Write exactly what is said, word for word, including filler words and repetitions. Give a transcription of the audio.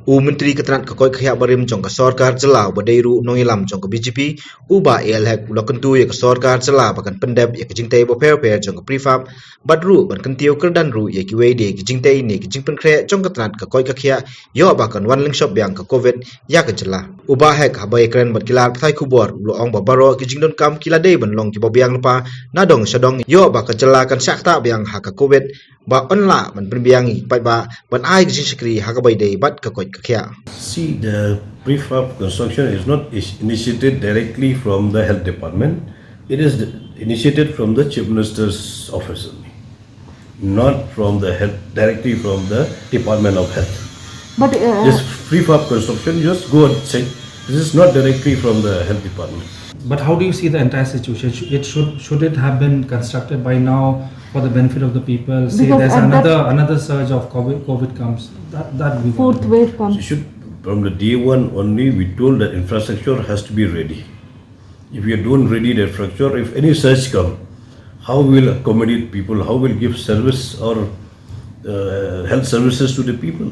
U Myntri ka tnat ka koit ka khiah barim jong ka sorkar jylla uba dei ruh u nongïalam jong ka B J P, u Bah A L Hek, u la kyntu ïa ka sorkar jylla ba kan pyndep ïa ka jingtei bapher bapher jong ka prefab, bad ruh ban kyntiew kyrdan ruh ïa kiwei de ki jingtei ne ki jingpynkhreh jong ka tnat ka koit ka khiah, ïoh ba kan wan lyngshop biang ka Covid ïa ka jylla. U Bah Hek haba ïakren bad ki lad pathai khubor u la ong ba baroh ki jingdonkam ki la dei ban long kiba biang lypa na dong sha dong, ïoh ba ka jylla kan shah ktah biang ha ka Covid, ba yn lah ban pynbiang ïa ki paidbah ban ai ka jingshakri ha kaba ïadei bad ka koit ka khiah. See, the prefab construction is not is- initiated directly from the health department. It is initiated from the Chief Minister's office only, not from the health, directly from the Department of Health. But uh, This prefab construction, just go and check. This is not directly from the health department. But how do you see the entire situation? Should it should should it have been constructed by now for the benefit of the people? Say Because there's at that- another another surge of COVID, COVID comes. That that we fourth want. Wave comes. You should, from the day one only, we told that infrastructure has to be ready. If you don't ready the infrastructure, if any surge come, how will accommodate people? How will give service or uh, health services to the people?